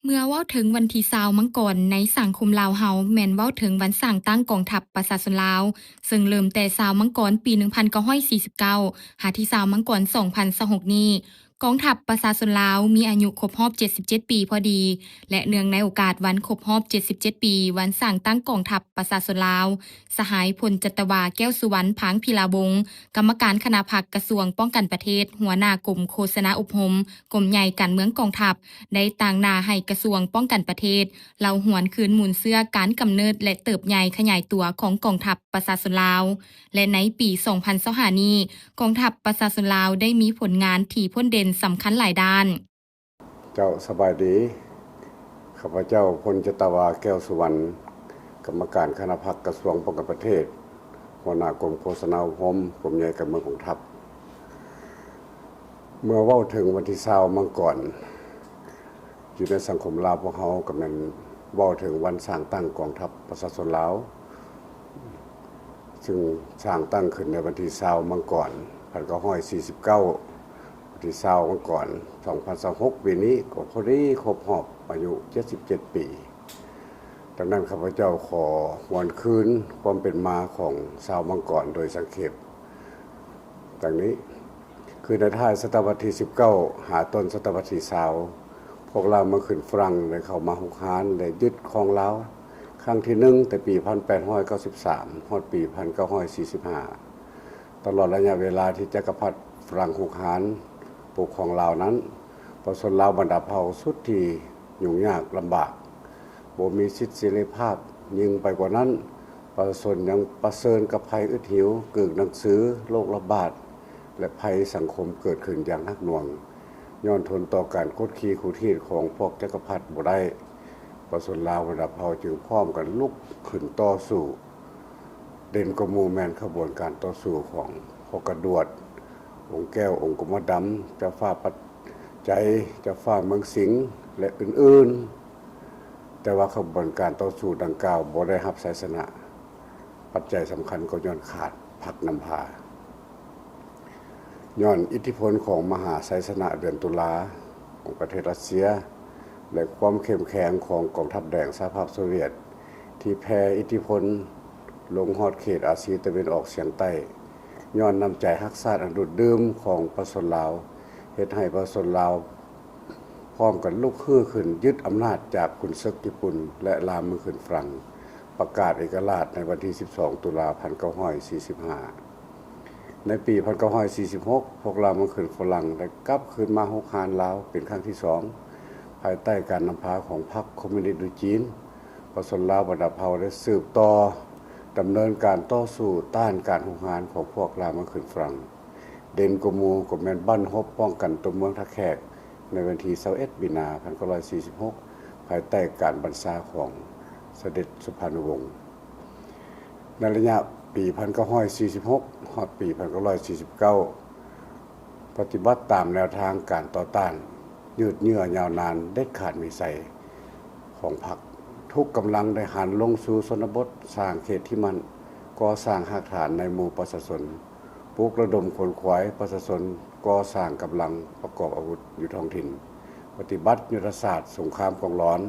ເມື່ອເວົ້າເຖິງວັນທີຊາວມັງກອນໃນສັງຄົມລາວເຮົາ ແມ່ນເວົ້າເຖິງວັນສ້າງຕັ້ງກອງທັບປະຊາຊົນລາວ, ເຊິ່ງເລີ່ມແຕ່ຊາວມັງກອນປີໜຶ່ງພັນເກົ້າຮ້ອຍສີ່ສິບເກົ້າ ຫາທີຊາວມັງກອນສອງພັນຊາວຫົກນີ້, ກອງທັບປະຊາຊົນລາວມີອາຍຸຄົບຮອບເຈັດສິບເຈັດປີພໍດີ ແລະ ເນື່ອງໃນໂອກາດວັນຄົບຮອບເຈັດສິບເຈັດປີ ວັນສ້າງຕັ້ງກອງທັບປະຊາຊົນລາວ, ສະຫາຍ ພົນຈັດຕະວາ ແກ້ວສຸວັນ ພາງພິລາວົງ ກຳມະການຄະນະພັກກະຊວງປ້ອງກັນປະເທດ, ຫົວໜ້າກົມໂຄສະນາອົບຮົມ, ກົມໃຫຍ່ການເມືອງກອງທັບ ໄດ້ຕາງໜ້າໃຫ້ກະຊວງປ້ອງກັນປະເທດ ເລົ່າຮວນຄືນມູນເຊື້ອການກຳເນີດ ແລະ ເຕີບໃຫຍ່ຂະຫຍາຍຕົວຂອງກອງທັບປະຊາຊົນລາວ ແລະ ໃນປີສອງພັນຊາວຫ້ານີ້, ກອງທັບປະຊາຊົນລາວໄດ້ມີຜົນງານທີ່ພົ້ນເດັ່ນສຳຄັນຫຼາຍດ້ານ. ເຈົ້າ ສະບາຍດີ. ຂ້າພະເຈົ້າ ພົນຈັດຕະວາ ແກ້ວສຸວັນ ກຳມະການຄະນະພັກກະຊວງປ້ອງກັນປະເທດ, ຫົວໜ້າກົມໂຄສະນາອົບຮົມ, ກົມໃຫຍ່ການເມືອງກອງທັບ. ເມື່ອເວົ້າເຖິງວັນທີຊາວມັງກອນ ຢູ່ໃນສັງຄົມລາວພວກເຮົາ ກໍແມ່ນເວົ້າເຖິງວັນສ້າງຕັ້ງກອງທັບປະຊາຊົນລາວ ຊຶ່ງສ້າງຕັ້ງຂຶ້ນໃນວັນທີຊາວມັງກອນ ພັນເກົ້າຮ້ອຍສີ່ສິບເກົ້າ, ວັນທີຊາວມັງກອນ ສອງພັນຊາວຫົກ ປີນີ້ ກໍພໍດີຄົບຮອບອາຍຸເຈັດສິບເຈັດປີ. ດັ່ງນັ້ນ ຂ້າພະເຈົ້າຂໍຫວນຄືນຄວາມເປັນມາຂອງຊາວມັງກອນໂດຍສັງເຂບ ດັ່ງນີ້ ຄືໃນທ້າຍສະຕະວັດທີສິບເກົ້າ ຫາຕົ້ນສະຕະວັດທີຊາວ ພວກລາວເມືອງຂຶ້ນຝຣັ່ງໄດ້ເຂົ້າມາຮຸກຮານ ແລະ ຍຶດຄອງລາວຄັ້ງທີໜຶ່ງ ແຕ່ປີພັນແປດຮ້ອຍເກົ້າສິບສາມ ຮອດປີພັນເກົ້າຮ້ອຍສີ່ສິບຫ້າ. ຕະຫຼອດໄລຍະເວລາທີ່ຈັກກະພັດຝຣັ່ງຮຸກຮານປົກຄອງລາວນັ້ນ, ປະຊາຊົນລາວບັນດາເຜົ່າສຸດທີ່ຫຍຸ້ງຍາກລຳບາກ, ບໍ່ມີສິດເສລີພາບ. ຍິ່ງໄປກວ່ານັ້ນ, ປະຊາຊົນຍັງປະເຊີນກັບໄພອຶດຫິວ, ກືກໜັງສື, ໂລກລະບາດ ແລະ ໄພສັງຄົມເກີດຂຶ້ນຢ່າງໜັກໜ່ວງ, ຍ້ອນທົນຕໍ່ການກົດຂີ່ຂູດຮີດຂອງພວກຈັກກະພັດບໍ່ໄດ້. ປະຊາຊົນລາວບັນດາເຜົ່າຈຶ່ງພ້ອມກັນລຸກຂຶ້ນຕໍ່ສູ້. ເດັ່ນກວ່າໝູ່ແມ່ນຂະບວນການຕໍ່ສູ້ຂອງພໍ່ກະດວດ, ອົງແກ້ວ, ອົງກົມມະດຳ, ເຈົ້າຟ້າປັດໄຈ, ເຈົ້າຟ້າເມືອງສິງ ແລະ ອື່ນໆ, ແຕ່ວ່າຂະບວນການຕໍ່ສູ້ດັ່ງກ່າວບໍ່ໄດ້ຮັບໄຊຊະນະ. ປັດໄຈສຳຄັນກໍຍ້ອນຂາດພັກນຳພາ. ຍ້ອນອິດທິພົນຂອງມະຫາໄຊຊະນະເດືອນຕຸລາຂອງປະເທດຣັດເຊຍ ແລະ ຄວາມເຂັ້ມແຂງຂອງກອງທັບແດງສະຫະພາບໂຊວຽດ ທີ່ແຜ່ອິດທິພົນລົງຮອດເຂດອາຊີຕາເວັນອອກສຽງໃຕ້, ຍ້ອນນ້ຳໃຈຮັກຊາດອັນດູດດື່ມຂອງປະຊາຊົນລາວ ເຮັດໃຫ້ປະຊາຊົນລາວ ພ້ອມກັນລຸກຮືຂຶ້ນຍຶດອຳນາດຈາກຂຸນເສິກຍີ່ປຸ່ນ ແລະ ລາວເມືອງຂຶ້ນຝຣັ່ງ, ປະກາດເອກະລາດໃນວັນທີສິບສອງ ຕຸລາ ພັນເກົ້າຮ້ອຍສີ່ສິບຫ້າ. ໃນປີພັນເກົ້າຮ້ອຍສີ່ສິບຫົກ ພວກລາວເມືອງຂຶ້ນຝຣັ່ງໄດ້ກັບຄືນມາຮຸກຮານລາວເປັນຄັ້ງທີສອງ ພາຍໃຕ້ການນຳພາຂອງພັກຄອມມູນິດຢູ່ຈີນ. ປະຊາຊົນລາວບັນດາເຜົ່າໄດ້ສືບຕໍ່ດຳເນີນການຕໍ່ສູ້ຕ້ານການຮຸກຮານຂອງພວກລາວເມືອງຂຶ້ນຝຣັ່ງ. ເດັ່ນກວ່າໝູ່ກໍແມ່ນບັ້ນຮົບປ້ອງກັນຕົວເມືອງທ່າແຂກ ໃນວັນທີຊາວເອັດ ມີນາ ພັນເກົ້າຮ້ອຍສີ່ສິບຫົກ ພາຍໃຕ້ການບັນຊາຂອງສະເດັດສຸພານຸວົງ. ໃນໄລຍະປີພັນເກົ້າຮ້ອຍສີ່ສິບຫົກ ຮອດປີພັນເກົ້າຮ້ອຍສີ່ສິບເກົ້າ ປະຕິບັດຕາມແນວທາງການຕໍ່ຕ້ານ ຍືດເຍື້ອຍາວນານ ເດັດຂາດມີໄຊ ຂອງພັກ. ທຸກກຳລັງໄດ້ຫັນລົງສູ່ຊົນນະບົດ, ສ້າງເຂດທີ່ໝັ້ນ, ກໍ່ສ້າງຮາກຖານໃນໝູ່ປະຊາຊົນ, ປຸກລະດົມຂົນຂວາຍປະຊາຊົນ, ກໍ່ສ້າງກຳລັງປະກອບອາວຸດຢູ່ທ້ອງຖິ່ນ, ປະຕິບັດຍຸດທະສາດສົງຄາມກອງຫຼອນ.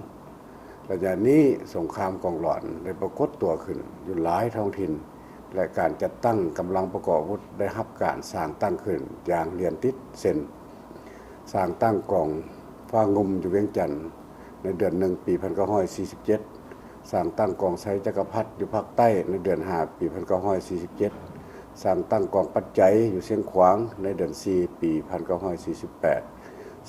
ໄລຍະນີ້ສົງຄາມກອງຫຼອນໄດ້ປາກົດຕົວຂຶ້ນຢູ່ຫຼາຍທ້ອງຖິ່ນ ແລະ ການຈັດຕັ້ງກຳລັງປະກອບອາວຸດໄດ້ຮັບການສ້າງຕັ້ງຂຶ້ນຢ່າງລຽນຕິດ ເຊັ່ນ: ສ້າງຕັ້ງກອງຟ້າງຸ່ມຢູ່ວຽງຈັນໃນເດືອນໜຶ່ງ ປີພັນເກົ້າຮ້ອຍສີ່ສິບເຈັດ, ສ້າງຕັ້ງກອງໄຊຈັກກະພັດຢູ່ພາກໃຕ້ໃນເດືອນຫ້າ ປີພັນເກົ້າຮ້ອຍສີ່ສິບເຈັດ, ສ້າງຕັ້ງກອງປັດໄຈຢູ່ຊຽງຂວາງໃນເດືອນສີ່ ປີພັນເກົ້າຮ້ອຍສີ່ສິບແປດ,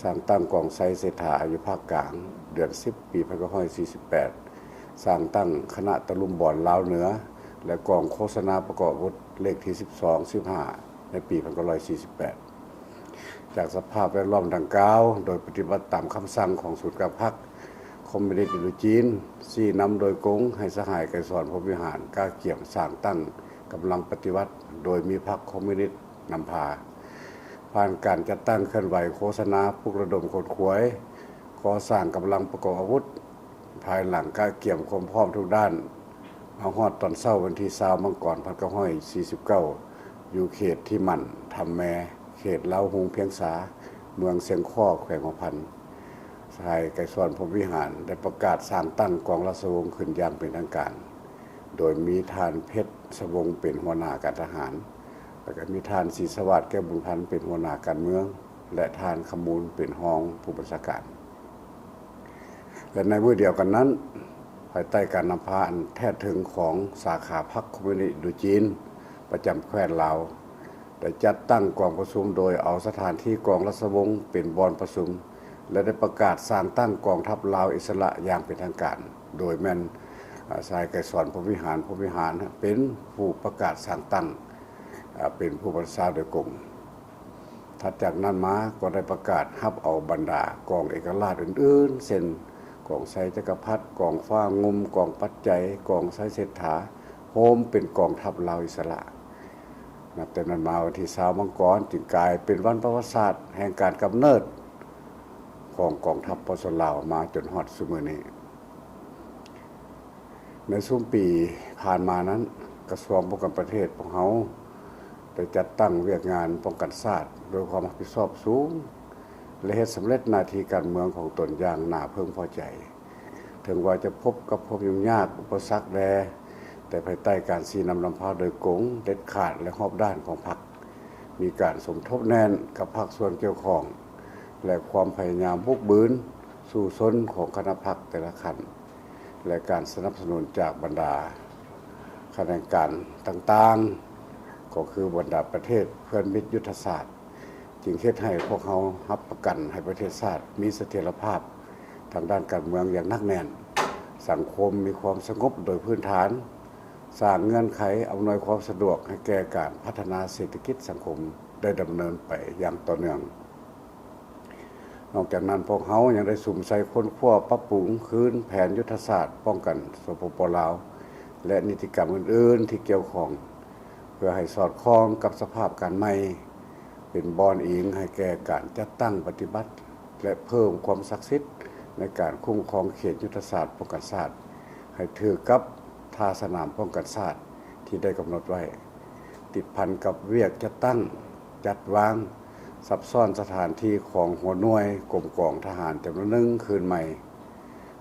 ສ້າງຕັ້ງກອງໄຊເສດຖາຢູ່ພາກກາງເດືອນສິບ ປີພັນເກົ້າຮ້ອຍສີ່ສິບແປດ, ສ້າງຕັ້ງຄະນະຕະລຸມບອນລາວເໜືອ ແລະ ກອງໂຄສະນາປະກອບອາວຸດເລກທີສິບສອງ ສິບຫ້າ ໃນປີພັນເກົ້າຮ້ອຍສີ່ສິບແປດ. ຈາກສະພາບແວດລ້ອມດັ່ງກ່າວ, ໂດຍປະຕິບັດຕາມຄຳສັ່ງຂອງສູນກາງພັກຄອມມູນິດອິນໂດຈີນ, ຊີ້ນຳໂດຍກົງໃຫ້ສະຫາຍ ໄກສອນ ພົມວິຫານ ກ້າກຽມສ້າງຕັ້ງກຳລັງປະຕິວັດ ໂດຍມີພັກຄອມມູນິດນຳພາ, ຜ່ານການຈັດຕັ້ງເຄື່ອນໄຫວໂຄສະນາ, ປຸກລະດົມຂົນຂວາຍ, ກໍ່ສ້າງກຳລັງປະກອບອາວຸດ, ພາຍຫຼັງກະກຽມຄວາມພ້ອມທຸກດ້ານ, ມາຮອດຕອນເຊົ້າວັນທີຊາວ ມັງກອນ ພັນເກົ້າຮ້ອຍສີ່ສິບເກົ້າ ຢູ່ເຂດທີ່ໝັ້ນ ຖ້ຳແມ, ເຂດລາວຮຸງພຽງສາ, ເມືອງຊຽງຄໍ້, ແຂວງຫົວພັນ. ສ ທ່ານໄກສອນ ພົມວິຫານ ໄດ້ປະກາດສ້າງຕັ້ງກອງລາຊະວົງຂຶ້ນຢ່າງເປັນທາງການ, ໂດຍມີທ່ານ ເພັດ ສະວົງ ເປັນຫົວໜ້າການທະຫານ, ແລ້ວກໍມີທ່ານ ສີສະຫວາດ ແກ້ວບຸນພັນ ເປັນຫົວໜ້າການເມືອງ ແລະ ທ່ານ ຄຳມູນ ເປັນຮອງຜູ້ບັນຊາການ. ແລະ ໃນມື້ດຽວກັນນັ້ນ, ພາຍໃຕ້ການນຳພາອັນແທດເຖິງຂອງສາຂາພັກຄອມມູນິດອິນໂດຈີນ ປະຈຳແຄວ້ນລາວ ໄດ້ຈັດຕັ້ງກອງປະຊຸມໂດຍເອົາສະຖານທີ່ກອງລາຊະວົງເປັນບ່ອນປະຊຸມ ແລະ ໄດ້ປະກາດສ້າງຕັ້ງກອງທັບລາວອິດສະຫຼະຢ່າງເປັນທາງການ, ໂດຍແມ່ນ ອາ ຊາຍໄກສອນ ພົມວິຫານ ພົມວິຫານ ເປັນຜູ້ປະກາດສ້າງຕັ້ງ ອາ ເປັນຜູ້ບັນຊາໂດຍກົງ. ຖັດຈາກນັ້ນມາກໍໄດ້ປະກາດຮັບເອົາບັນດາກອງເອກະລາດອື່ນໆ ເຊັ່ນ ກອງໄຊຈັກກະພັດ, ກອງຟ້າງຸ່ມ, ກອງປັດໄຈ, ກອງໄຊເສດຖາ, ໂຮມເປັນກອງທັບລາວອິດສະຫຼະ. ນັບແຕ່ນັ້ນມາ ວັນທີຊາວມັງກອນ ຈຶ່ງກາຍເປັນວັນປະຫວັດສາດແຫ່ງການກຳເນີດຂອງກອງທັບປະຊາຊົນລາວມາຈົນຮອດຊຸມມື້ນີ້. ໃນຊຸມປີຜ່ານມານັ້ນ, ກະຊວງປ້ອງກັນປະເທດພວກເຮົາໄດ້ຈັດຕັ້ງວຽກງານປ້ອງກັນຊາດດ້ວຍຄວາມຮັບຜິດຊອບສູງ ແລະ ເຮັດສຳເລັດໜ້າທີ່ການເມືອງຂອງຕົນຢ່າງໜ້າເພິ່ງພໍໃຈ. ເຖິງວ່າຈະພົບກັບຄວາມຫຍຸ້ງຍາກ, ອຸປະສັກແດ່ ແຕ່ພາຍໃຕ້ການຊີ້ນຳນຳພາໂດຍກົງ, ເດັດຂາດ ແລະ ຮອບດ້ານຂອງພັກ, ມີການສົມທົບແໜ້ນກັບພາກສ່ວນກ່ຽວຂ້ອງ ແລະ ຄວາມພະຍາຍາມບຸກບືນສູ້ຊົນຂອງຄະນະພັກແຕ່ລະຂັ້ນ ແລະ ການສະໜັບສະໜູນຈາກບັນດາຂະແໜງການຕ່າງໆ ກໍຄືບັນດາປະເທດເພື່ອນມິດຍຸດທະສາດ, ຈຶ່ງເຮັດໃຫ້ພວກເຮົາຮັບປະກັນໃຫ້ປະເທດຊາດມີສະຖຽນລະພາບທາງດ້ານການເມືອງຢ່າງໜັກແໜ້ນ, ສັງຄົມມີຄວາມສະຫງົບໂດຍພື້ນຖານ, ສ້າງເງື່ອນໄຂອຳນວຍຄວາມສະດວກໃຫ້ແກ່ການພັດທະນາເສດຖະກິດສັງຄົມໄດ້ດຳເນີນໄປຢ່າງຕໍ່ເນື່ອງ. ນອກຈາກນັ້ນ, ພວກເຮົາຍັງໄດ້ສຸມໃສ່ຄົ້ນຄວ້າປັບປຸງຄືນແຜນຍຸດທະສາດປ້ອງກັນ ສປປ ລາວ ແລະ ນິຕິກຳອື່ນໆທີ່ກ່ຽວຂ້ອງ ເພື່ອໃຫ້ສອດຄ່ອງກັບສະພາບການໃໝ່, ເປັນບ່ອນອີງໃຫ້ແກ່ການຈັດຕັ້ງປະຕິບັດ ແລະ ເພີ່ມຄວາມສັກສິດໃນການຄຸ້ມຄອງເຂດຍຸດທະສາດປ້ອງກັນຊາດ ໃຫ້ຖືກກັບທ່າສະໜາມປ້ອງກັນຊາດທີ່ໄດ້ກຳນົດໄວ້, ຕິດພັນກັບວຽກຈັດຕັ້ງ, ຈັດວາງ, ຊັບຊ້ອນສະຖານທີ່ຂອງຫົວໜ່ວຍກົມກອງທະຫານຈຳນວນໜຶ່ງຄືນໃໝ່,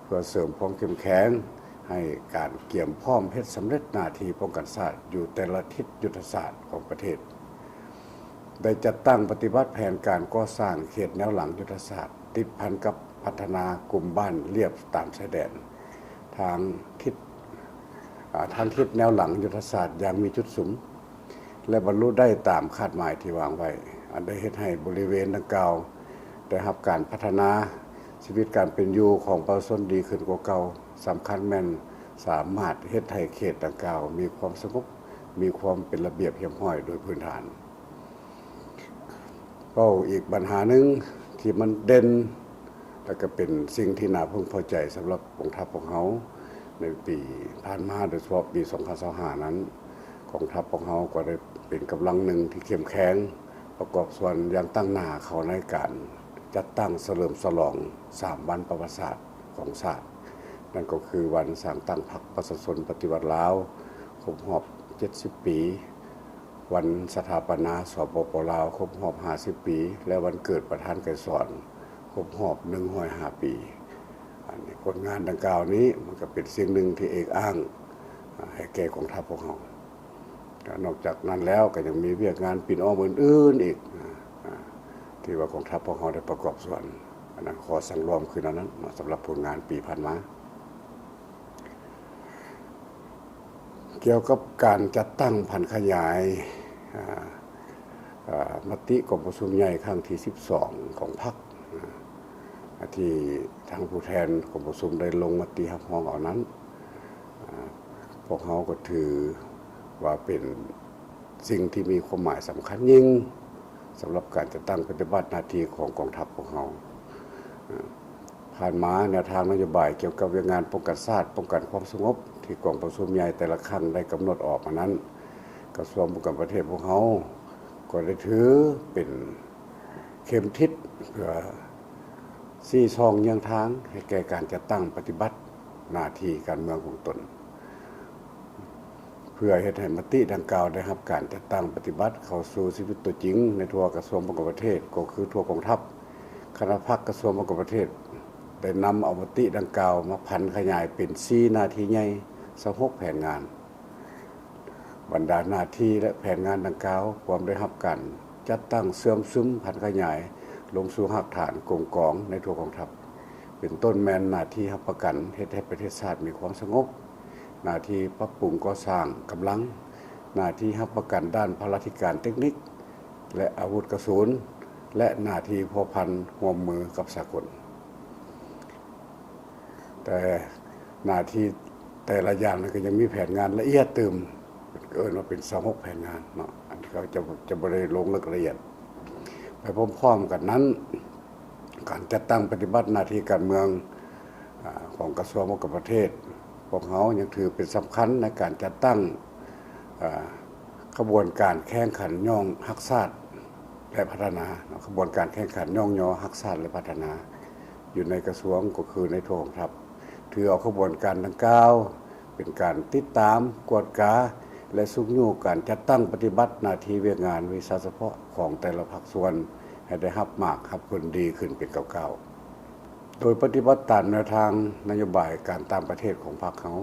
ເພື່ອເສີມຄວາມເຂັ້ມແຂງໃຫ້ການກຽມພ້ອມເຮັດສຳເລັດໜ້າທີ່ປ້ອງກັນຊາດຢູ່ແຕ່ລະທິດຍຸດທະສາດຂອງປະເທດ. ໄດ້ຈັດຕັ້ງປະຕິບັດແຜນການກໍ່ສ້າງເຂດແນວຫຼັງຍຸດທະສາດ, ຕິດພັນກັບພັດທະນາກຸ່ມບ້ານລຽບຕາມຊາຍແດນ, ທາງທິດ ອາ ທາງທິດແນວຫຼັງຍຸດທະສາດຢ່າງມີຈຸດສຸມ ແລະ ບັນລຸໄດ້ຕາມຄາດໝາຍທີ່ວາງໄວ້, ອັນໄດ້ເຮັດໃຫ້ບໍລິເວນດັ່ງກ່າວໄດ້ຮັບການພັດທະນາ, ຊີວິດການເປັນຢູ່ຂອງປະຊາຊົນດີຂຶ້ນກວ່າເກົ່າ, ສຳຄັນແມ່ນສາມາດເຮັດໃຫ້ເຂດດັ່ງກ່າວມີຄວາມສະຫງົບ, ມີຄວາມເປັນລະບຽບຮຽບຮ້ອຍໂດຍພື້ນຖານ. ເວົ້າອີກບັນຫາໜຶ່ງທີ່ມັນເດັ່ນ ແລະ ກໍເປັນສິ່ງທີ່ໜ້າເພິ່ງພໍໃຈສຳລັບກອງທັບພວກເຮົາໃນປີຜ່ານມາ, ໂດຍສະເພາະປີສອງພັນຊາວຫ້ານັ້ນ, ກອງທັບພວກເຮົາກໍໄດ້ເປັນກຳລັງໜຶ່ງທີ່ເຂັ້ມແຂງ, ປະກອບສ່ວນຢ່າງຕັ້ງໜ້າເຂົ້າໃນການຈັດຕັ້ງສະເຫຼີມສະຫຼອງສາມວັນປະຫວັດສາດຂອງຊາດ, ນັ້ນກໍຄືວັນສ້າງຕັ້ງພັກປະຊາຊົນປະຕິວັດລາວ ຄົບຮອບເຈັດສິບປີ, ວັນສະຖາປະນາ ສປປ ລາວ ຄົບຮອບຫ້າສິບປີ ແລະ ວັນເກີດປະທານໄກສອນ ຄົບຮອບໜຶ່ງຮ້ອຍຫ້າປີ. ອັນນີ້ ຜົນງານດັ່ງກ່າວນີ້ ມັນກໍເປັນສິ່ງໜຶ່ງທີ່ເອກອ້າງ ອາ ໃຫ້ແກ່ກອງທັບພວກເຮົາ. ນອກຈາກນັ້ນແລ້ວ ກໍຍັງມີວຽກງານປິ່ນອ້ອມອື່ນໆອີກ ອາ ທີ່ວ່າກອງທັບພວກເຮົາໄດ້ປະກອບສ່ວນ. ອັນນັ້ນຂໍສັງລວມຄືແນວນັ້ນເນາະ ສຳລັບຜົນງານປີຜ່ານມາ. ກ່ຽວກັບການຈັດຕັ້ງຜັນຂະຫຍາຍ ອາ ອາ ມະຕິກອງປະຊຸມໃຫຍ່ຄັ້ງທີສິບສອງຂອງພັກ ອາ ທີ່ທາງຜູ້ແທນກອງປະຊຸມໄດ້ລົງມະຕິຮັບຮອງເອົານັ້ນ ອາ ພວກເຮົາກໍຖືວ່າເປັນ ສິ່ງທີ່ມີຄວາມໝາຍສຳຄັນຍິ່ງສຳລັບການຈັດຕັ້ງປະຕິບັດໜ້າທີ່ຂອງກອງທັບພວກເຮົາ. ຜ່ານມາແນວທາງນະໂຍບາຍກ່ຽວກັບວຽກງານປ້ອງກັນຊາດ, ປ້ອງກັນຄວາມສະຫງົບ ທີ່ກອງປະຊຸມໃຫຍ່ແຕ່ລະຄັ້ງໄດ້ກຳນົດອອກມານັ້ນ, ກະຊວງປ້ອງກັນປະເທດພວກເຮົາກໍໄດ້ຖືເປັນເຂັມທິດເພື່ອຊີ້ຊ່ອງເຍືອງທາງໃຫ້ແກ່ການຈັດຕັ້ງປະຕິບັດ ໜ້າທີ່ການເມືອງຂອງຕົນ ເພື່ອເຮັດໃຫ້ມະຕິດັ່ງກ່າວໄດ້ຮັບການຈັດຕັ້ງປະຕິບັດເຂົ້າສູ່ຊີວິດຕົວຈິງໃນທົ່ວກະຊວງປ້ອງກັນປະເທດ ກໍຄືທົ່ວກອງທັບ, ຄະນະພັກກະຊວງປ້ອງກັນປະເທດ ໄດ້ນຳເອົາມະຕິດັ່ງກ່າວມາຜັນຂະຫຍາຍເປັນສີ່ໜ້າທີ່ໃຫຍ່ ຊາວຫົກແຜນງານ. ບັນດາໜ້າທີ່ ແລະ ແຜນງານດັ່ງກ່າວ ພວມໄດ້ຮັບການຈັດຕັ້ງເຊື່ອມຊຶມຜັນຂະຫຍາຍລົງສູ່ຮາກຖານກົມກອງໃນທົ່ວກອງທັບ, ເປັນຕົ້ນແມ່ນໜ້າທີ່ຮັບປະກັນເຮັດໃຫ້ປະເທດຊາດມີຄວາມສະຫງົບ, ໜ້າທີ່ປັບປຸງກໍ່ສ້າງກຳລັງ, ໜ້າທີ່ຮັບປະກັນດ້ານພະລາທິການເຕັກນິກ ແລະ ອາວຸດກະສຸນ ແລະ ໜ້າທີ່ພົວພັນຮ່ວມມືກັບສາກົນ. ແຕ່ໜ້າທີ່ແຕ່ລະຢ່າງນັ້ນກໍຍັງມີແຜນງານລະອຽດຕື່ມ, ເອີ້ນວ່າເປັນຊາວຫົກແຜນງານເນາະ, ອັນນີ້ເຂົາຈະ ຈະບໍ່ໄດ້ລົງເລິກລະອຽດ. ໄປພ້ອມໆກັນນັ້ນ, ການຈັດຕັ້ງປະຕິບັດໜ້າທີ່ການເມືອງ ອາ ຂອງກະຊວງປ້ອງກັນປະເທດ ພວກເຮົາຍັງຖືເປັນສຳຄັນໃນການຈັດຕັ້ງ ອາ ຂະບວນການແຂ່ງຂັນຍ້ອງຮັກຊາດ ແລະ ພັດທະນາເນາະ, ຂະບວນການແຂ່ງຂັນຍ້ອງຍໍຮັກຊາດ ແລະ ພັດທະນາ ຢູ່ໃນກະຊວງ ກໍຄືໃນທົ່ວກອງທັບ, ຖືເອົາຂະບວນການດັ່ງກ່າວເປັນການຕິດຕາມ, ກວດກາ ແລະ ຊຸກຍູ້ການຈັດຕັ້ງປະຕິບັດໜ້າທີ່ວຽກງານວິຊາສະເພາະຂອງແຕ່ລະພາກສ່ວນ ໃຫ້ໄດ້ຮັບໝາກຮັບຜົນດີຂຶ້ນເປັນກ້າວໆ. ໂດຍປະຕິບັດຕາມແນວທາງນະໂຍບາຍການຕ່າງປະເທດຂອງພັກເຮົາ,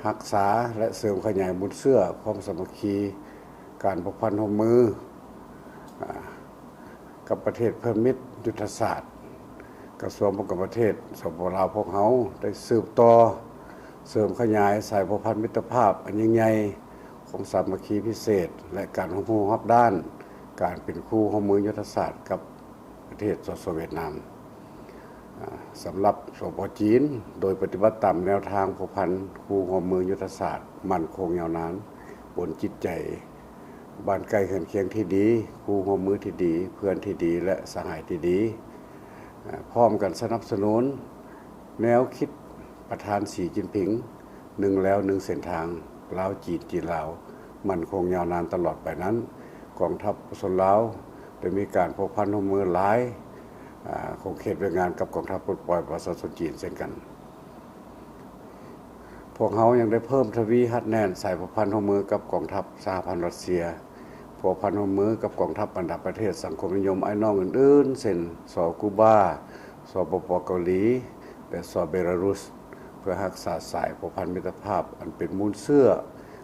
ຮັກສາ ແລະ ເສີມຂະຫຍາຍມູນເຊື້ອຄວາມສາມັກຄີ, ການພົວພັນຮ່ວມມື ອາ ກັບປະເທດເພື່ອນມິດຍຸດທະສາດ, ກະຊວງປ້ອງກັນປະເທດ ສປປ ລາວ ພວກເຮົາໄດ້ສືບຕໍ່ເສີມຂະຫຍາຍສາຍພົວພັນມິດຕະພາບອັນຍິ່ງໃຫຍ່ຂອງສາມັກຄີພິເສດ ແລະ ການຮັບຮູ້ຮອບດ້ານການເປັນຄູ່ຮ່ວມມືຍຸດທະສາດກັບ ປະເທດ ສສ ຫວຽດນາມ. ອາ ສຳລັບ ສປ ຈີນ, ໂດຍປະຕິບັດຕາມແນວທາງພົວພັນຄູ່ຮ່ວມມືຍຸດທະສາດໝັ້ນຄົງຍາວນານ, ບົນຈິດໃຈບ້ານໃກ້ເຮືອນຄຽງທີ່ດີ, ຄູ່ຮ່ວມມືທີ່ດີ, ເພື່ອນທີ່ດີ ແລະ ສະຫາຍທີ່ດີ, ອາ ພ້ອມກັນສະໜັບສະໜູນແນວຄິດປະທານ ສີ ຈິ້ນຜິງ, ໜຶ່ງແລວໜຶ່ງເສັ້ນທາງ ລາວ-ຈີນ, ຈີນ-ລາວ ໝັ້ນຄົງຍາວນານຕະຫຼອດໄປນັ້ນ, ກອງທັບປະຊາຊົນລາວໄດ້ມີການພົວພັນຮ່ວມມືຫຼາຍ ອາ ຂົງເຂດວຽກງານກັບກອງທັບປົດປ່ອຍປະຊາຊົນຈີນເຊັ່ນກັນ. ພວກເຮົາຍັງໄດ້ເພີ່ມທະວີຮັດແໜ້ນສາຍພົວພັນຮ່ວມມືກັບກອງທັບສະຫະພັນລັດເຊຍ, ພົວພັນຮ່ວມມືກັບກອງທັບບັນດາປະເທດສັງຄົມນິຍົມອ້າຍນ້ອງອື່ນໆ ເຊັ່ນ ສ ກູບາ, ສປປ ເກົາຫຼີ ແລະ ສ ເບລາຣຸສ ເພື່ອຮັກສາສາຍພົວພັນມິດຕະພາບອັນເປັນມູນເຊື້ອ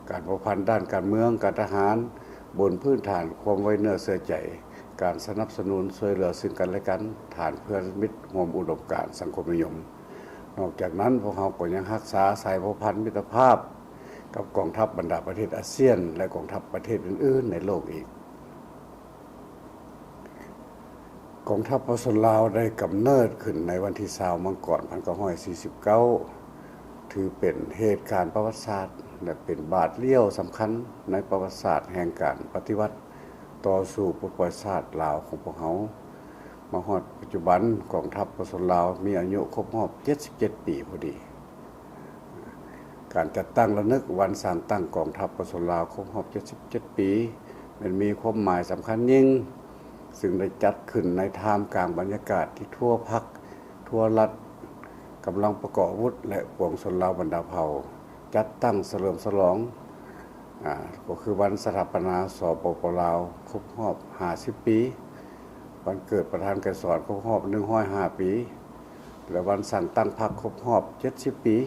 ການພົວພັນດ້ານການເມືອງ, ການທະຫານ, ບົນພື້ນຖານຄວາມໄວ້ເນື້ອເຊື່ອໃຈ, ການສະໜັບສະໜູນຊ່ວຍເຫຼືອຊຶ່ງກັນແລະກັນ, ຖານເພື່ອນມິດຮ່ວມອຸດົມການສັງຄົມນິຍົມ. ນອກຈາກນັ້ນ, ພວກເຮົາກໍຍັງຮັກສາສາຍພົວພັນມິດຕະພາບກັບກອງທັບບັນດາປະເທດອາຊຽນ ແລະ ກອງທັບປະເທດອື່ນໆໃນໂລກອີກ. ກອງທັບປະຊາຊົນລາວໄດ້ກຳເນີດຂຶ້ນໃນວັນທີຊາວ ມັງກອນ ພັນເກົ້າຮ້ອຍສີ່ສິບເກົ້າ, ຖືເປັນເຫດການປະຫວັດສາດ ແລະ ເປັນບາດລ້ຽວສຳຄັນໃນປະຫວັດສາດແຫ່ງການປະຕິວັດຕໍ່ສູ້ປົດປ່ອຍຊາດລາວຂອງພວກເຮົາ. ມາຮອດປັດຈຸບັນ, ກອງທັບປະຊາຊົນລາວມີອາຍຸຄົບຮອບເຈັດສິບເຈັດປີພໍດີ. ການຈັດຕັ້ງລະນຶກວັນສ້າງຕັ້ງກອງທັບປະຊາຊົນລາວຄົບຮອບເຈັດສິບເຈັດປີ ແມ່ນມີຄວາມໝາຍສຳຄັນຍິ່ງ, ຊຶ່ງໄດ້ຈັດຂຶ້ນໃນທ່າມກາງບັນຍາກາດທີ່ທົ່ວພັກ, ທົ່ວລັດ, ກຳລັງປະກອບອາວຸດ ແລະ ປວງຊົນລາວບັນດາເຜົ່າ ຈັດຕັ້ງສະເຫຼີມສະຫຼອງ ອາ ກໍຄືວັນສະຖາປະນາ ສປປ ລາວ ຄົບຮອບຫ້າສິບປີ, ວັນເກີດປະທານໄກສອນຄົບຮອບໜຶ່ງຮ້ອຍຫ້າປີ ແລະ ວັນສ້າງຕັ້ງພັກຄົບຮອບເຈັດສິບປີ.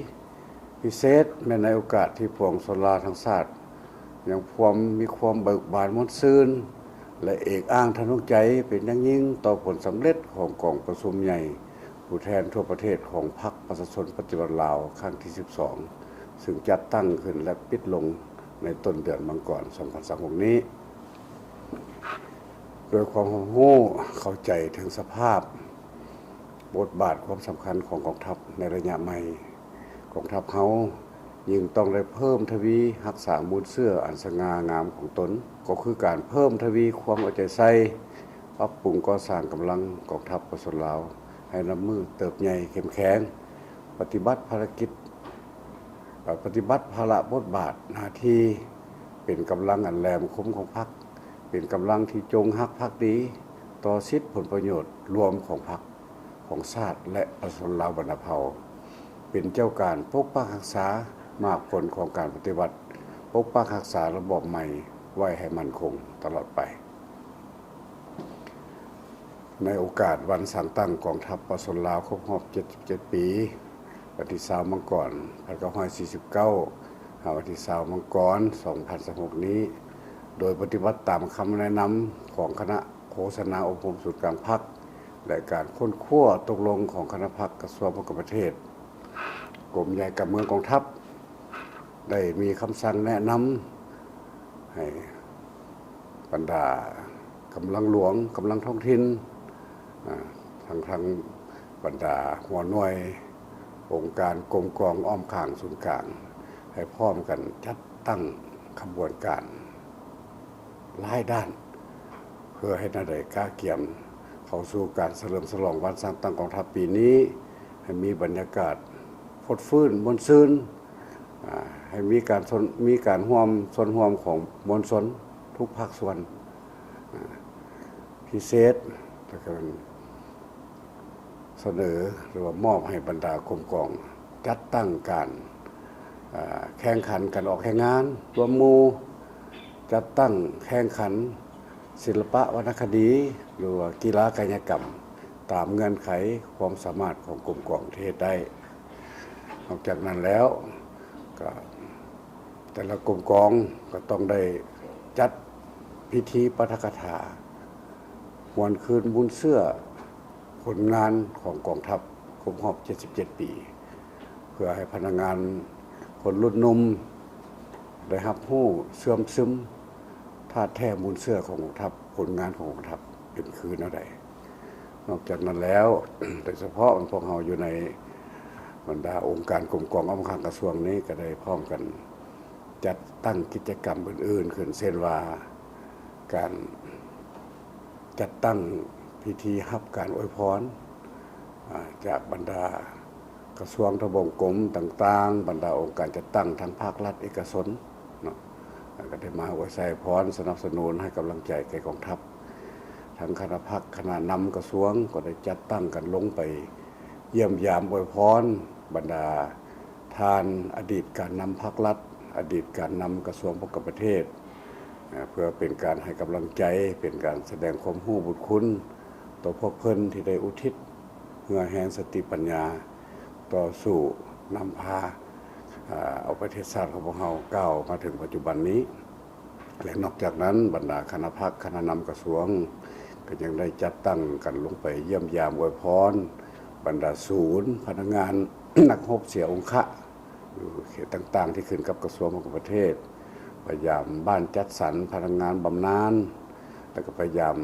ພິເສດແມ່ນໃນໂອກາດທີ່ປວງຊົນລາວທັງຊາດຍັງພວມມີຄວາມເບີກບານມ່ວນຊື່ນ ແລະ ເອກອ້າງທະນົງໃຈເປັນຢ່າງຍິ່ງຕໍ່ຜົນສຳເລັດຂອງກອງປະຊຸມໃຫຍ່ຜູ້ແທນທົ່ວປະເທດຂອງພັກປະຊາຊົນປະຕິວັດລາວຄັ້ງທີສິບສອງ ຊຶ່ງຈັດຕັ້ງຂຶ້ນ ແລະ ປິດລົງໃນຕົ້ນເດືອນມັງກອນ ສອງພັນຊາວຫົກນີ້. ດ້ວຍຄວາມຮັບຮູ້ເຂົ້າໃຈເຖິງສະພາບ ບົດບາດຄວາມສຳຄັນຂອງກອງທັບໃນໄລຍະໃໝ່, ກອງທັບເຮົາຍິ່ງຕ້ອງໄດ້ເພີ່ມທະວີຮັກສາມູນເຊື້ອອັນສະຫງ່າງາມຂອງຕົນ, ກໍຄືການເພີ່ມທະວີຄວາມເອົາໃຈໃສ່, ປັບປຸງກໍ່ສ້າງກຳລັງກອງທັບປະຊາຊົນລາວໃຫ້ນັບມື້ເຕີບໃຫຍ່ເຂັ້ມແຂງ, ປະຕິບັດພາລະກິດ ປະຕິບັດພາລະບົດບາດໜ້າທີ່ເປັນກຳລັງອັນແຫຼມຄົມຂອງພັກ, ເປັນກຳລັງທີ່ຈົງຮັກພັກດີຕໍ່ສິດຜົນປະໂຫຍດລວມຂອງພັກ, ຂອງຊາດ ແລະ ປະຊາຊົນລາວບັນດາເຜົ່າ, ເປັນເຈົ້າການປົກປັກຮັກສາໝາກຜົນຂອງການປະຕິວັດ, ປົກປັກຮັກສາລະບອບໃໝ່ໄວ້ໃຫ້ໝັ້ນຄົງຕະຫຼອດໄປ. ໃນໂອກາດວັນສ້າງຕັ້ງກອງທັບປະຊາຊົນລາວຄົບຮອບເຈັດສິບເຈັດປີ, ວັນທີຊາວມັງກອນ ພັນເກົ້າຮ້ອຍສີ່ສິບເກົ້າ ຫາວັນທີຊາວມັງກອນ ສອງພັນຊາວຫົກນີ້, ໂດຍປະຕິບັດຕາມຄຳແນະນຳຂອງຄະນະໂຄສະນາອົບຮົມສູນກາງພັກ ແລະ ການຄົ້ນຄວ້າຕົກລົງຂອງຄະນະພັກກະຊວງປ້ອງກັນປະເທດ, ກົມໃຫຍ່ການເມືອງກອງທັບ ໄດ້ມີຄຳສັ່ງແນະນຳໃຫ້ ບັນດາກຳລັງຫຼວງ, ກຳລັງທ້ອງຖິ່ນ, ອາ ທັງ ທັງບັນດາຫົວໜ່ວຍ, ອົງການ, ກົມກອງ, ອ້ອມຂ້າງ, ສູນກາງ ໃຫ້ພ້ອມກັນຈັດຕັ້ງຂະບວນການຫຼາຍດ້ານ ເພື່ອເຮັດໃຫ້ໄດ້ກະກຽມເຂົ້າສູ່ການສະເຫຼີມສະຫຼອງວັນສ້າງຕັ້ງກອງທັບປີນີ້ ໃຫ້ມີບັນຍາກາດຟົດຟື້ນມ່ວນຊື່ນ, ອາ ໃຫ້ມີການຊົນ ມີການຮ່ວມ ສ່ວນຮ່ວມຂອງມວນຊົນທຸກພາກສ່ວນ. ອາ ພິເສດ ແລ້ວກໍສະເໜີ ຫຼືວ່າມອບໃຫ້ບັນດາກົມກອງຈັດຕັ້ງການ ອາ ແຂ່ງຂັນການອອກແຮງງານລວມໝູ່, ຈັດຕັ້ງແຂ່ງຂັນ ສິລະປະວັນນະຄະດີ ຫຼືວ່າກິລາກາຍະກຳ ຕາມເງື່ອນໄຂຄວາມສາມາດຂອງກົມກອງທີ່ເຮັດໄດ້. ນອກຈາກນັ້ນແລ້ວ ກໍແຕ່ລະກົມກອງກໍຕ້ອງໄດ້ຈັດພິທີປາຖະກະຖາ ຫວນຄືນມູນເຊື້ອ ຜົນງານຂອງກອງທັບຄົບຮອບເຈັດສິບເຈັດປີ ເພື່ອໃຫ້ພະນັກງານຄົນລຸ້ນໜຸ່ມໄດ້ຮັບຮູ້ເຊື່ອມຊຶມທາດແທ້ມູນເຊື້ອຂອງກອງທັບ, ຜົນງານຂອງກອງທັບເປັນຄືແນວໃດ. ນອກຈາກນັ້ນແລ້ວ ໂດຍສະເພາະພວກເຮົາຢູ່ໃນບັນດາອົງການກົມກອງອ້ອມຂ້າງກະຊວງນີ້ ກໍໄດ້ພ້ອມກັນ ຈັດຕັ້ງກິດຈະກຳອື່ນໆຂຶ້ນ ເຊັ່ນວ່າ ການຈັດຕັ້ງພິທີຮັບການອວຍພອນ ອາ ຈາກບັນດາກະຊວງທະບວງກົມຕ່າງໆ, ບັນດາອົງການຈັດຕັ້ງທັງພາກລັດເອກະຊົນເນາະ, ກໍໄດ້ມາອວຍໄຊອວຍພອນ ສະໜັບສະໜູນໃຫ້ກຳລັງໃຈແກ່ກອງທັບ. ທັງຄະນະພັກ, ຄະນະນຳກະຊວງ ກໍໄດ້ຈັດຕັ້ງກັນລົງໄປຢ້ຽມຢາມອວຍພອນບັນດາ ທ່ານອະດີດການນຳພັກລັດ, ອະດີດການນຳກະຊວງປ້ອງກັນປະເທດ ເພື່ອເປັນການໃຫ້ກຳລັງໃຈ, ເປັນການສະແດງຄວາມຮູ້ບຸນຄຸນຕໍ່ພວກເພິ່ນທີ່ໄດ້ອຸທິດເຫື່ອແຮງສະຕິປັນຍາຕໍ່ສູ້ນຳພາ ເອົາປະເທດຊາດຂອງພວກເຮົາກ້າວມາເຖິງປັດຈຸບັນນີ້. ແລະ ນອກຈາກນັ້ນ ບັນດາຄະນະພັກ, ຄະນະນຳກະຊວງ ກໍຍັງໄດ້ຈັດຕັ້ງກັນລົງໄປຢ້ຽມຢາມອວຍພອນບັນດາສູນພະນັກງານນັກຮົບເສຍອົງຄະ ຢູ່ເຂດຕ່າງໆທີ່ຂຶ້ນກັບກະຊວງປ້ອງກັນປະເທດ, ໄປຢາມບ້ານຈັດສັນພະນັກງານບຳນານ ແລ້ວກໍໄປຢາມ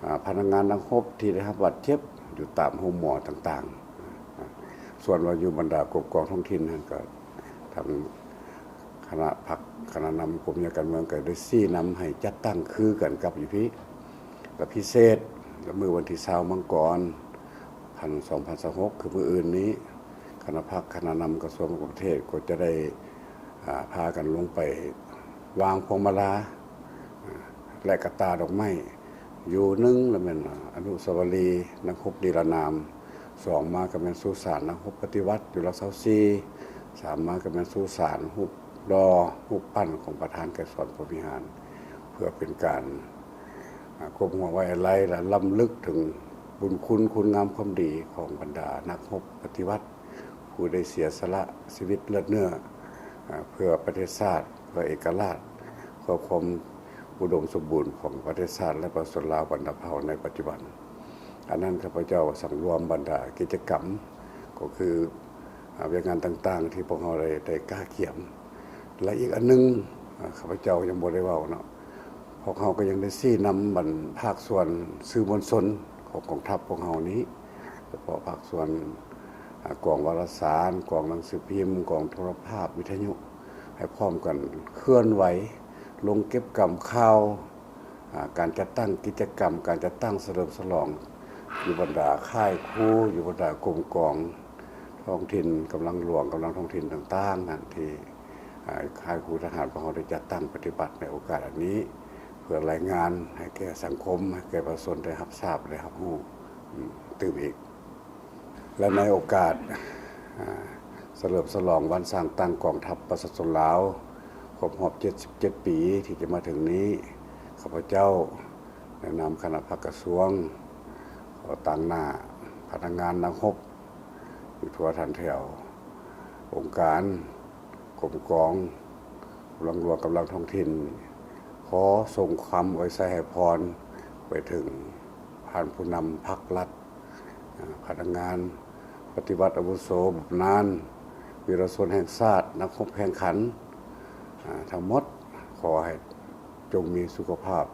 ອາ ພະນັກງານນັກຮົບທີ່ໄດ້ຮັບບາດເຈັບຢູ່ຕາມໂຮງໝໍຕ່າງໆ. ສ່ວນວ່າຢູ່ບັນດາກົມກອງທ້ອງຖິ່ນຫັ້ນ ກໍທາງຄະນະພັກ, ຄະນະນຳກົມໃຫຍ່ການເມືອງ ກໍໄດ້ຊີ້ນຳໃຫ້ຈັດຕັ້ງຄືກັນກັບຢູ່ພີ້. ແລະ ພິເສດ ກໍມື້ວັນທີຊາວມັງກອນ ພັນ ສອງພັນຊາວຫົກ ຄືມື້ອື່ນນີ້ ຄະນະພັກ, ຄະນະນຳກະຊວງຕ່າງປະເທດ ກໍຈະໄດ້ ອາ ພາກັນລົງໄປວາງພວງມາລາ ອາ ແລະ ກະຕ່າດອກໄມ້ ຢູ່ໜຶ່ງລະແມ່ນ ອາ ອະນຸສາວະລີນັກຮົບນິລະນາມ, ສອງມາກໍແມ່ນສຸສານນັກຮົບປະຕິວັດຢູ່ຫຼັກຊາວສີ່, ສາມມາກໍແມ່ນສຸສານຮູບຫຼໍ່ຮູບປັ້ນຂອງປະທານໄກຣສອນ ພົມວິຫານ ເພື່ອເປັນການ ອາ ກົມຫົວໄວ້ອາໄລ ແລະ ລຳລຶກເຖິງບຸນຄຸນຄຸນງາມຄວາມດີຂອງບັນດານັກຮົບປະຕິວັດ ຜູ້ໄດ້ເສຍສະຫຼະຊີວິດເລືອດເນື້ອ ອາ ເພື່ອປະເທດຊາດ, ເພື່ອເອກະລາດ, ເພື່ອຄວາມອຸດົມສົມບູນຂອງປະເທດຊາດ ແລະ ປະຊາຊົນລາວບັນດາເຜົ່າໃນປັດຈຸບັນ. ອັນນັ້ນ ຂ້າພະເຈົ້າສັງລວມບັນດາກິດຈະກຳ ກໍຄື ອາ ວຽກງານຕ່າງໆທີ່ພວກເຮົາໄດ້ ໄດ້ກະກຽມ. ແລະ ອີກອັນໜຶ່ງ ອາ ຂ້າພະເຈົ້າຍັງບໍ່ໄດ້ເວົ້າເນາະ, ພວກເຮົາກໍຍັງໄດ້ຊີ້ນຳບັນ ພາກສ່ວນສື່ມວນຊົນຂອງກອງທັບພວກເຮົານີ້ ສະເພາະພາກສ່ວນ ອາ ກອງວາລະສານ, ກອງໜັງສືພິມ, ກອງໂທລະພາບ, ວິທະຍຸ ໃຫ້ພ້ອມກັນເຄື່ອນໄຫວ ລົງເກັບກຳຂ່າວ ອາ ການຈັດຕັ້ງກິດຈະກຳ, ການຈັດຕັ້ງສະເຫຼີມສະຫຼອງ ຢູ່ບັນດາຄ້າຍຄູ, ຢູ່ບັນດາກົມກອງທ້ອງຖິ່ນ, ກຳລັງຫຼວງ, ກຳລັງທ້ອງຖິ່ນຕ່າງໆນັ້ນ ທີ່ ອາ ຄ້າຍຄູທະຫານພວກເຮົາໄດ້ຈັດຕັ້ງປະຕິບັດໃນໂອກາດອັນນີ້ ເພື່ອລາຍງານໃຫ້ແກ່ສັງຄົມ, ໃຫ້ແກ່ປະຊາຊົນໄດ້ຮັບຊາບ ໄດ້ຮັບຮູ້ ອືມ ຕື່ມອີກ. ແລະ ໃນໂອກາດ ອາ ສະເຫຼີມສະຫຼອງວັນສ້າງຕັ້ງກອງທັບປະຊາຊົນລາວ ຄົບຮອບເຈັດສິບເຈັດປີທີ່ຈະມາເຖິງນີ້, ຂ້າພະເຈົ້າ ໃນນາມຄະນະພັກກະຊວງ ຕໍ່ຕາງໜ້າພະນັກງານນັກຮົບຢູ່ທົ່ວທັນແຖວ ອົງການ ກົມກອງ ກຳລັງຫຼວງ ກຳລັງທ້ອງຖິ່ນ ຂໍສົ່ງຄຳອວຍໄຊໃຫ້ພອນໄປເຖິງທ່ານຜູ້ນຳພັກລັດ ອາ ພະນັກງານປະຕິບັດອາວຸໂສບຳນານ ວີລະຊົນແຫ່ງຊາດ ນັກຮົບແຂ່ງຂັນ ອາ ທັງໝົດ ຂໍໃຫ້ ຈົ່ງມີສຸຂະພາບ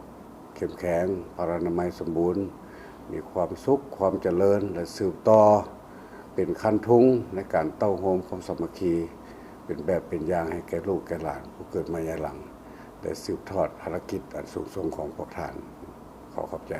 ເຂັ້ມແຂງ ພະລານາໄມສົມບູນ ມີຄວາມສຸກ ຄວາມຈະເລີນ ແລະ ສືບຕໍ່ເປັນຄັນທຸງໃນການເຕົ້າໂຮມຄວາມສາມັກຄີ ເປັນແບບເປັນຢ່າງໃຫ້ແກ່ລູກແກ່ຫຼານຜູ້ເກີດມາຍາຍຫຼັງ ແລະ ສືບທອດພາລະກິດອັນສູງສົ່ງຂອງພວກທ່ານ. ຂໍຂອບໃຈ.